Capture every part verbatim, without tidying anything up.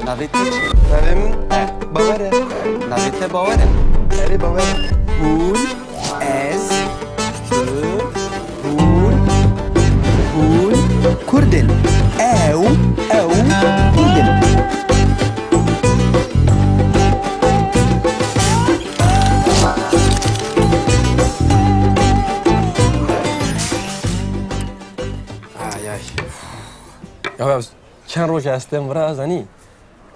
Navê te çi? Navê min Bawer e. Navê te Bawer e. Erê, Bawer e. Hûn, ez, tu, hûn, hûn Kurd in. Ew, ew Kurd in. Ay, ay. Ya, ya, çend roj ez tên vira, zanî?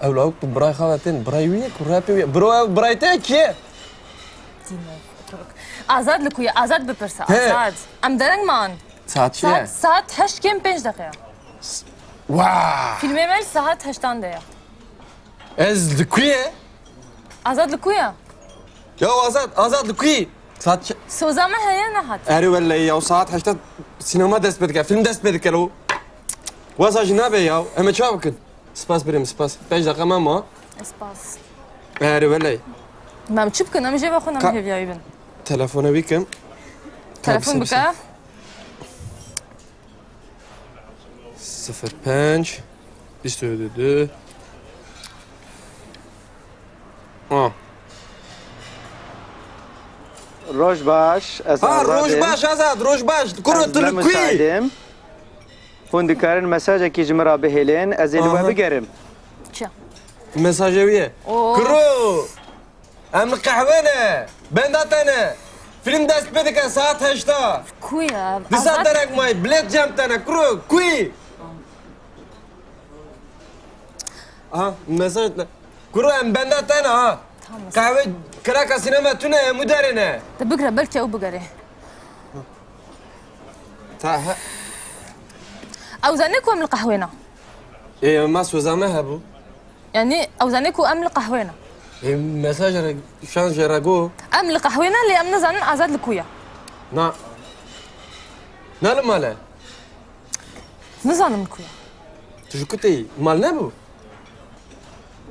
Ew lawik bi birayê xwe ve tên, birayê wî ye ku rapê wî ye. Biro, ew birayê te ye, kî ye? Azad li ku ye? Azad bipirse. He. Azad. Em dereng man. Saet çi ye? Saet, saet heşt kêm pênc deqe ye. S-, wa! Fîlmê me li saet heştan de ye. Ez li ku ye? Azad li ku ye? Ya Azad, Azad li ku ye? Saet çi? Soza me heye, nehat. Erê wellehî ya, saet heşta sînema dest pê dike, fîlm dest pê dike lo. Wesa jî nabe ya, em ê çawa bikin? Spas birê min, spas. Pênc deqa me ma. Spas. Erê wellehî. Em çi bikin? Em jê ve xwe Ka- hêviya wî bin. Telefona wî kim. Telefon Tabii, bike. Sıfır pênc, bîst û du. A. Roj baş, ez Ha, Azad roj im. baş, Azad, roj baş. Kuro, Ez tu ne li ku yî? Hûn dikarin mesajekî ji min re bihêlin, ez ê li we Aha. bigerim. Çi? Mesajê wî ye. Oo. Kuro! Em li qehwê ne. Benda te ne. Fîlm dest pê dike saet heşta. Ku ye? Disa Azad derek may. Bilêt cem te ne. Kuro, ku yî? Aha, mesaj ne. Kuro, em benda te ne ha. Tamam. Qehwê kiraka sînema tune, em û derê ne. Te bigre, belkî ew bigere. Ta he. Ew zanî ku em li qehwê ne. Ê, ma soza me hebû. Yanî ew zanî ku em li qehwê ne. Ê, mesaj re, şan jê re go. Em li qehwê ne, lê em nizanin Azad li ku ye. Na. Na li mal e? Nizanim li ku ye. Tu ji ku tê yî? Mal nebû?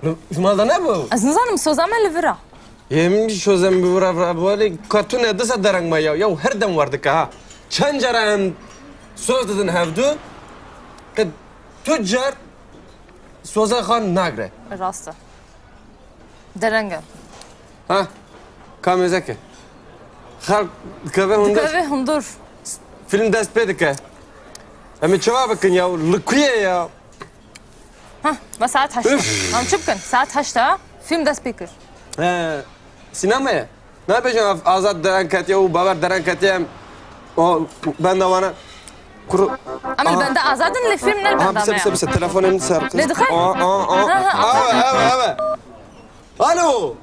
Li, ji mal de nebû? Ez nizanim, soza me li vir e. Ê, min jî soza min bi vir e, vir e, lê ka tune disa dereng me ya. Ya her dem wer dike ha. Çend cara em soz didin hevdu, qe tu car soza xwe nagre. Rast e. Dereng e. Ha, ka mêzeke. Xelk dikeve hundir. Dikeve hundir. Fîlm dest pê dike. Em ê çawa bikin ya? Li ku ye ya? Ha, ve saet heşt. Üf. Em çi bikin? Saet heşt e. Fîlm dest pê kir. He, sînema ye. Nabêjin ev Azad dereng ketiye û Bawer dereng ketiye, em o benda wana. Kuro. Em li Aha. benda Azad in, lê fîlm ne li Aha, benda bise, me bise, ye. Bise, telefonê min ser. Lê dixwe? Aa, aa, aa. Ha, ha, Aa, Azad. Eve, eve. Alo.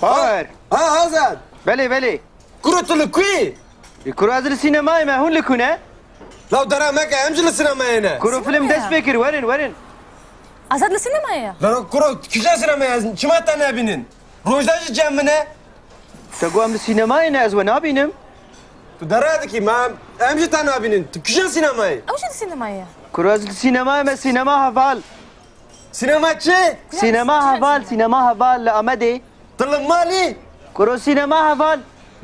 Bawer. Ha, Azad. Belê, belê. Kuro, tu li ku yî? E, kuro, ez li sînemayê me, hûn li ku ne? Law dera meke, em jî li sînemayê ne. Kuro, film dest pê kir, werin, werin. Azad li sînemayê ye. Lero kuro, kîjan sînemayê, ez çima te nebînin? Rojda jî cem min e. Te got em li sînemayê ne, ez we nabînim. Tu dera dikî, ma em, em jî te nabînin. Tu kîjan sînemayê? Ew jî li sînemayê ye. Kuro, ez li sînemayê me, sînema heval. Sînema çi? Sînema heval, sînema heval li Amedê. Tu li malî? Kuro, sînema heval.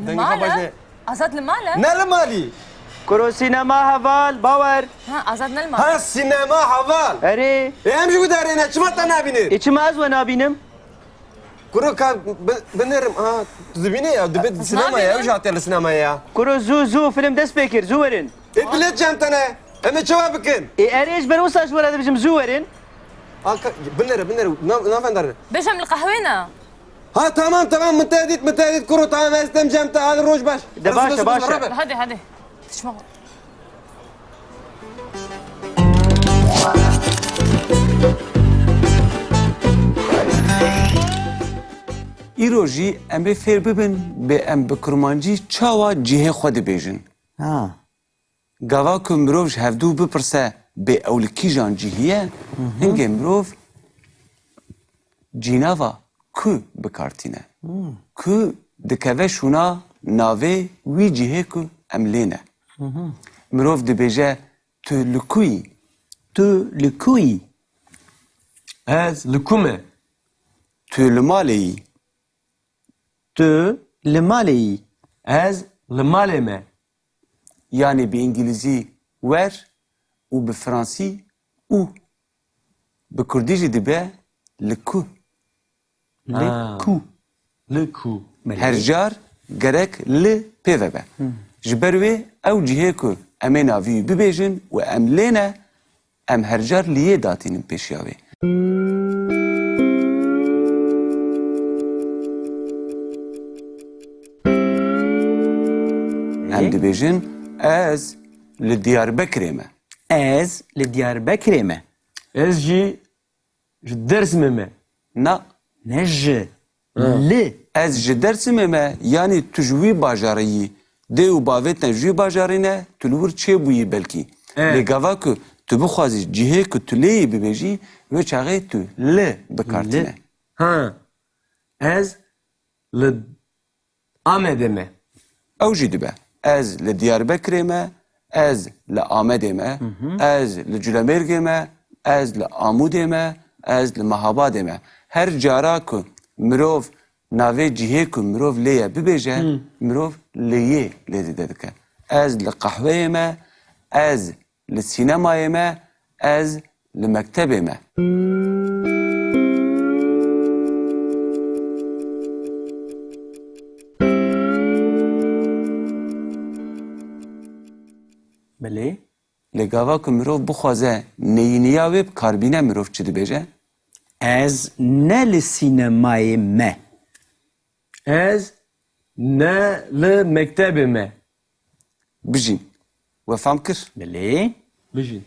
Dengê xwe baş ne. Azad li mal e? Ne li malî? Kuro, sînema heval, Bawer. Ha, Azad ne li mal e? Ha, sînema heval. Erê. E, em jî gudarê ne, çima te nabînir? E, çima ez we nabînim? Kuro, ka bi-, binêrim. Ha, tu dibînî ya, dibê sînema ya, ew jî hatiye li sînema ya. Kuro, zû, zû, film dest pê kir, zû werin. Ê, bilêt cem te ne. Em ê çawa bikin? Ê, erê, ji ber wisa ji we re dibêjim, zû werin. A, ka-, binêre, binêre. Na-, navendar be. Bêje em li qehwê ne. Ha, tamam, tamam, min te dît, min te dît, kuro, tamam, ez dem cem te, hadi roj baş. De baş e, baş e. Hadi, hadi. Tişma. Îro jî em ê fêr bibin, bê em bi kurmancî çawa cihê xwe dibêjin. Ha. Gava ku mirov ji hevdû bipirse bê ew li kîjan cihî ye, Hı hı. hingê mirov cînava ku bi kar tîne. Hmm. Ku dikeve şûna navê wî cihê ku em lê ne. Hı hı. Mirov dibêje, tu li ku yî? Tu li ku yî? Ez li ku me? Tu li malê yî? Tu li malê yî? Ez li malê me. Yanî bi îngilîzî where û bi fransî où. Bi kurdî jî dibe Li ku? Li Ha. ku? Li ku? Belê. Her car gerek li pê ve be. Hı. Ji ber wê ew cihê ku em ê navî wî bibêjin û em lê ne, em her car li yê datînin pêşiya wê. Em Ê? dibêjin, ez li Diyarbekirê me. Ez li Diyarbekirê me. Ez jî ji Dêrsimê me. Na. Ne ji. Ha. Li. Ez ji Dêrsimê me, yanî tu ji wî bajarê yî. Dê û bavê te ji wî bajarê ne, tu li wir çêbûyî belkî. E. Lê gava ku tu bixwazî cihê ku tu lê yî bibêjî, wê çaxê tu li bi kar Li. tîne. Ha. Ez li Amedê me. Ew jî dibe. Ez li Diyarbekirê me, ez li Amedê me, Hı hı. ez li Culemêrgê me, ez li Amûdê me, ez li Mehabadê me. Her cara ku mirov navê cihê ku mirov lê ye bibêje, Hı. mirov lê yê lê zêde dike. Ez li qehweyê me, ez li sînemayê me, ez li mektebê me. Belê. Lê gava ku mirov bixwaze neyîniya wê bi kar bîne, mirov çi dibêje? Ez ne li sînemayê me. Ez ne li mektebê me. Bijîn. We fam kir? Belê. Bijîn.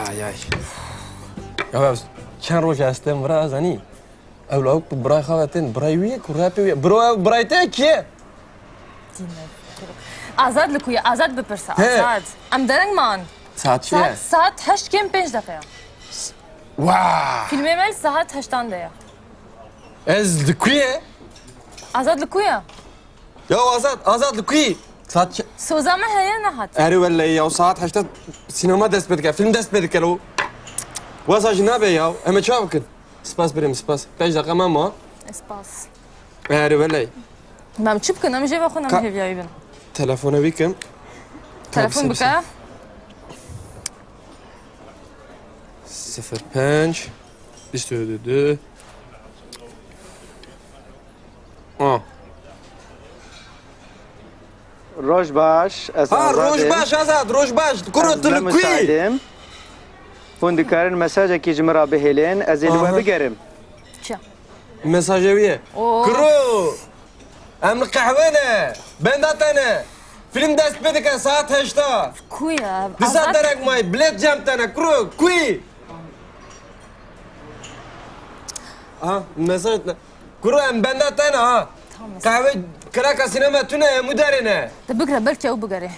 Ay, ay. Ya, ya, çend roj ez têm vira, zanî? Ew lawik bi birayê xwe ve tên, birayê wî ye ku rapê wî ye. Biro, ew birayê te ye, kî ye? Azad li ku ye? Azad bipirse, He. Azad. Em dereng man. Saet çi ye? Saet, saet heşt kêm pênc deqe ye. Wa! Fîlmê me li saet heştan de ye. Ez li ku ye? Azad li ku ye? Ya Azad, Azad li ku ye? Saet çi? Soza me heye nehat. Erê wellahî ya, saet heşta sînema dest pê dike, fîlm dest pê dike lo. Wesa jî nabe ya, em ê çawa bikin? Spas birêm, spas. Pênc deqa me ma. Spas. Erê wellahî. Em çi bikin? Em jê ve xwe Ka- hêviya wî bin. Telefona wî kim. Telefon Ka- bike. Sifir pênc, bîst û du. Ah. Roj baş, ez Ha, Azad roj im. baş, Azad, roj baş. Kuro, Ez tu ne li ku yî? Hûn dikarin mesajekî ji min re bihêlin, ez ê li we Aha. bigerim. Çi? Mesajê wî ye. Oo. Kuro, em li qehwê ne. Benda te ne. Fîlm dest pê dike saet heşta. Ku ye? Disa Azad derek may, bilêt cem te ne. Kuro, ku yî? Aha, mesaj ne. Kuro, em benda te ne ha. Tamam. Qehwê kiraka sînema tune ye, em derê ne. De bigre, belkî ew bigere.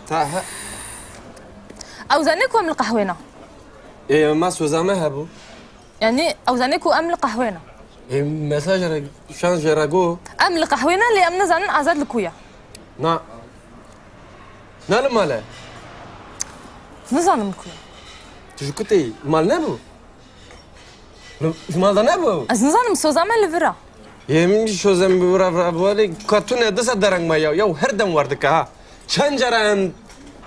Ta he. Ew zanî ku em li qehwê ne. Ê, ma soza me hebû. Yanî ew zanî ku em li qehwê ne. Ê, mesaj re, şan jê re go. Em li qehwê ne, lê em nizanin Azad li ku ye. Na. Na li mal e? Nizanim li ku ye. Tu ji ku tê yî? Mal nebû? Li, li mal de nebû? Ez nizanim, soza me li vir e. Yê min jî soza min bi vir e, vir e, bi vir e. Ka tune disa dereng me ya. Ya her dem wer dike ha. Çend cara em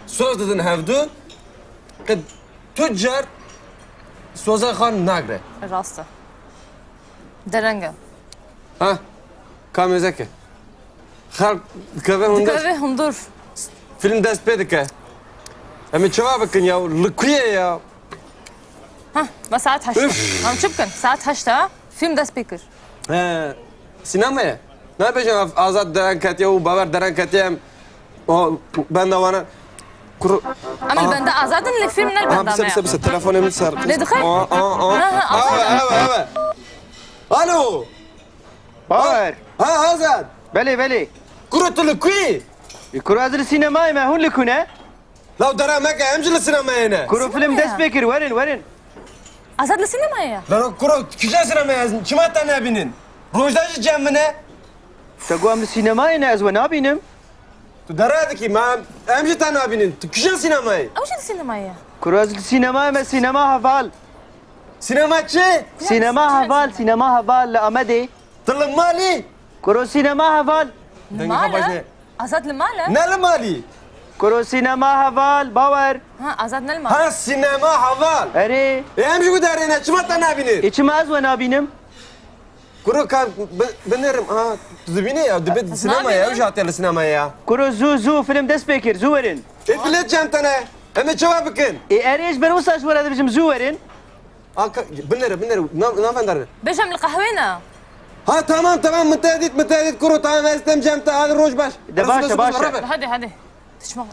soz didin hevdu. Qe tu car soza xwe nagre. Rast e. Dereng e. Ha, ka mêze ke. Xelk dikeve hundir. Dikeve hundir. Fîlm dest pê dike. Em ê çawa bikin ya? Li ku ye ya? Ha, ve saet heşt. Üf. Em çi bikin? Saet heşt e. Fîlm dest pê kir. He, sînema ye. Nabêjin ev Azad dereng ketiye û Bawer dereng ketiye, em O benda wana. Kur. Em li benda Azad in, lê fîlm ne li Aha, benda bise, me bise, ye. Bise. Telefonê min ser. Lê dixê? Aa, aa, aa. Ha, ha, Azad. Ewe, ewe, ewe. Alo. Bawer. Ha, ha, Azad. Belê, belê. Kuro, tu li ku yî? Kuro, ez li sînemayê me, hûn li ku ne? Law dera meke, em jî li sînemayê ne. Kuro, fîlm dest pê kir, werin, werin. Azad li sînemayê ye. Lero kuro, tu kîjan sînemayê, ez çima te nebînin? Rojda jî cem min e. Te got em li sînemayê ne, ez we nabînim. Tu dera dikî, ma em, em jî te nabînin. Tu kîjan sînemayê? Ew jî li sînemayê ye. Kuro, ez li sînemayê me, sînema heval. Sînema çi? Sînema heval, sînema heval li Amedê. Tu li malî? Kuro sînema heval. Dengê xwe baş e. Azad li mal e? Ne li malî? Kuro sînema heval, bawer. Ha, Azad ne li mal. Ha, sînema heval. Erê. E, em jî gudarê ne, çima te nabînir? E, çima ez we nabînim? Kuro ka bi-, binêrim. Ha, tu dibînî ya, dibe sînema ya, ew jî hatiye li sînema ya. Kuro zû, zû, film dest pê kir, zû werin. E, bilet çend tane? Em ê çawa bikin? E, erê, ji ber wisa ji we re dibêjim, zû werin. A, ka-, binêre, binêre, nav-, navendar. Bêjim li qehwê ne? Ha, tamam, tamam, min te dît, min te dît, kuro, tamam, ez tem cem te, hadi roj baş. De baş e, baş e. Hadi, hadi. Tişma.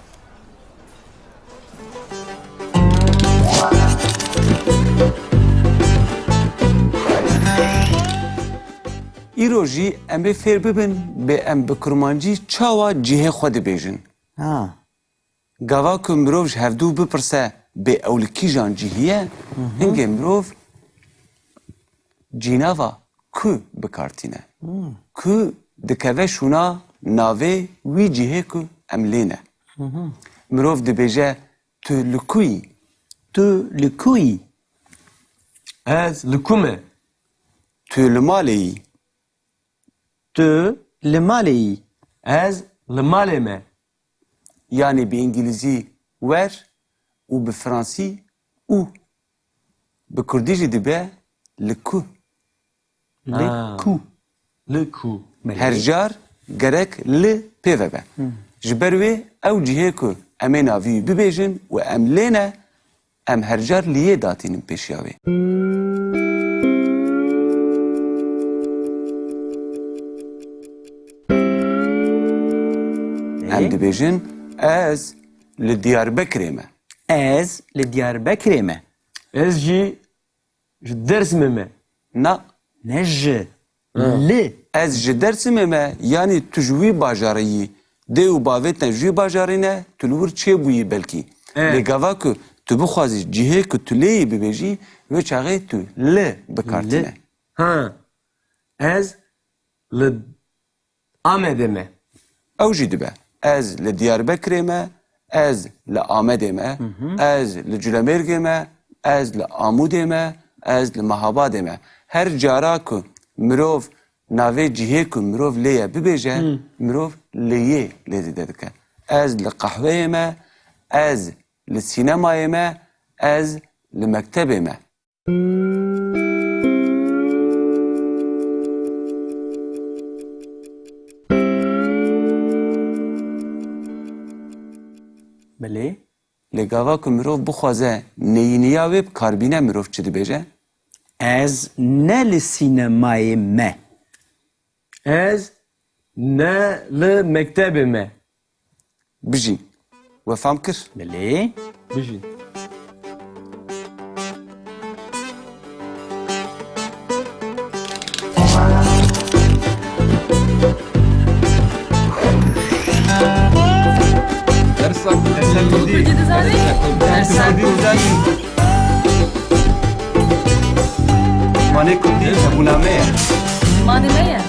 Îro jî em ê fêr bibin, bê em bi kurmancî çawa cihê xwe dibêjin. Ha. Gava ku mirov ji hevdû bipirse, bê ew li kîjan cihî ye, hingê mirov cînava ku bi kar tîne. Ku dikeve şûna navê wî cihê ku em lê ne. Mirov dibêje, tu li ku yî? Tu li ku yî? Ez li ku me? Tu li malê yî? Tu li malê yî? Ez li malê me. Yanî bi îngilîzî where û bi fransî où. Bi kurdî jî dibe li ku. Li ku. Li ku. Her car gerek li pê ve be. Ji ber wê ew cihê ku em ê navî wî bibêjin û em lê ne, em her car li yê datînin pêşiya wê. Em dibêjin, ez li Diyarbekirê me. Ez li Diyarbekirê me. Ez jî ji Dêrsimê me. Na. Ne ji. Li. Ez ji Dêrsimê me, yanî tu ji wî bajarê yî. Dê û bavê te ji wî bajarê ne, tu li wir çêbûyî belkî. E. Lê gava ku tu bixwazî cihê ku tu lê yî bibêjî, wê çaxê tu li bi kar tîne. Ha. Ez li Amedê me. Ew jî dibe. Ez li Diyarbekirê me, ez li Amedê me, ez li Culemêrgê me, ez li Amûdê me, ez li Mehabadê me. Her cara ku mirov navê cihê ku mirov lê ye bibêje, mirov li yê lê zêde dike. Ez li qehweyê me, ez li sînemayê me, ez li mektebê me. Belê. Lê gava ku mirov bixwaze neyîniya wê bi kar bîne, mirov çi dibêje? Ez ne li sînemayê me. Ez ne li mektebê me. Bijî. We fam kir? Belê. Bijî. Dersa, dersa Kurdî. Kurdî dizanî? Dersa Kurdî dizanî. Zimanê Kurdî hebûna me ye. Zimanê me ye.